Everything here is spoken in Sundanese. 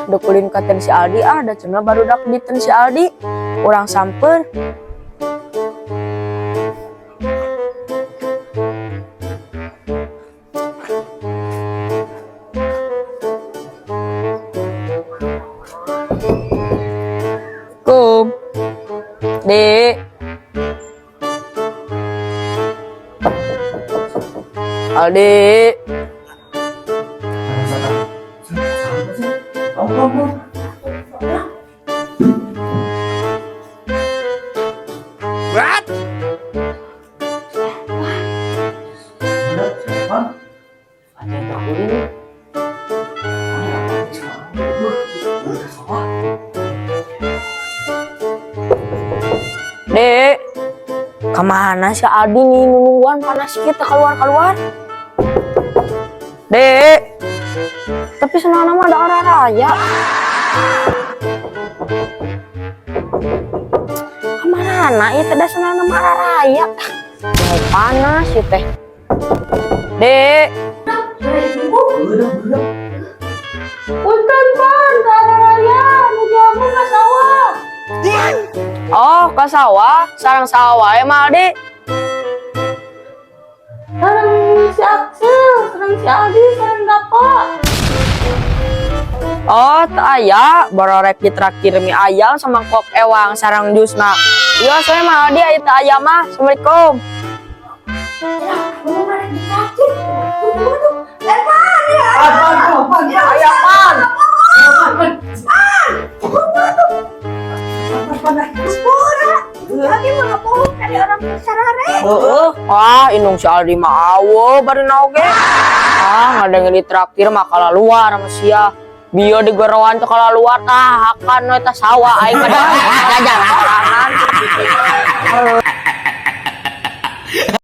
Dek ulin ka si Aldi ah, da cenah barudak di si Aldi. Urang samper. Kum. Dek. Aldi. What? Ada yang ulin. Dek, kemana si Aldi nih nungguan panas kita keluar-keluar? Dek, tapi senang nama ada arah raya. Kemana itu ada senang nama arah raya? Mau panas ya teh. Dek, punten pan ke arah raya, nu jamu ke sawah. Oh, ke sawah, sarang sawah emang Aldi. Sarang si Axel, sarang si Aldi, sarang Dapa. Oh, tak aya, barorek ditraktir mie ayam sama kok ewang sarang jusna. Iya, saya mah Aldi aya tak aya mah. Assalamualaikum. Aya pan. Heeh, wah indung si Aldi mah awo bari oge. Ah, ngadengin ditraktir mah luar sama sia. Bio di gorowan tuh kalau luar tah hakan we tah sawah aing mah jajan sorangan.